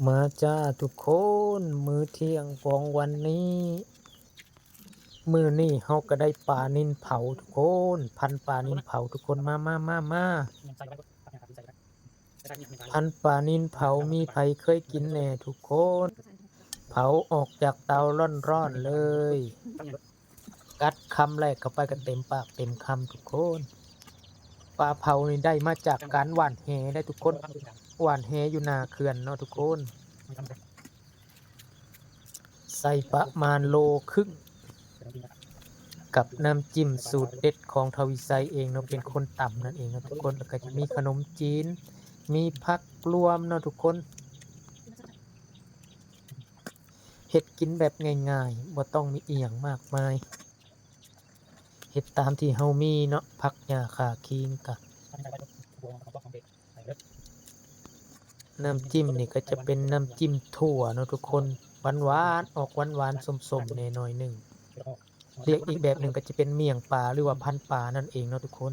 ມາຈ້າທຸກຄົນ ມື້ທ່ຽງຂອງວັນນີ້ ມື້ນີ້ເຮົາກໍໄດ້ປານິນເຜົາທຸກຄົນ ພັນປານິນເຜົາທຸກຄົນ ມາໆໆໆ ພັນປານິນເຜົາ ມີໃຜເຄີຍກິນແດ່ທຸກຄົນ? ເຜົາອອກຈາກເຕົາຮ້ອນໆເລີຍ ກັດຄຳແລກເຂົ້າໄປກໍເຕັມປາກເຕັມຄຳທຸກຄົນ. ປາເຜົານີ້ໄດ້ມາຈາກການຫວ່ານແຫໄດ໋ທຸກຄົນ ຫວ່ານແຫຢູ່ໜ້າເຂື່ອນເນາະທຸກຄົນ. ໃສ່ປະມານໂລຄຶ່ງ ກັບນ້ຳຈິ້ມສູດເດັດຂອງທ້າວວິໄຊເອງເນາະ ເປັນຄົນຕຳນັ້ນເອງເນາະທຸກຄົນ. ແລ້ວກໍຈະມີຂະໜົມຈີນ ມີຜັກລວມເນາະທຸກຄົນ. ເຮັດກິນແບບງ່າຍໆ ບໍ່ຕ້ອງມີອີ່ຫຍັງມາກມາຍ ເຮັດຕາມທີ່ເຮົາມີເນາະ ຜັກຫຍ້າຂ່າຄີງກະ ນ້ຳຈິ້ມນີ້ກໍຈະເປັນນ້ຳຈິ້ມຖົ່ວເນາະທຸກຄົນ ຫວານໆ ອອກຫວານໆ ສົ້ມໆ ແດ່ໜ້ອຍໜຶ່ງ. ລຽກອີກແບບໜຶ່ງກໍຈະເປັນໝ້ຽງປາ ຫຼືວ່າພັນປານັ້ນເອງເນາະທຸກຄົນ.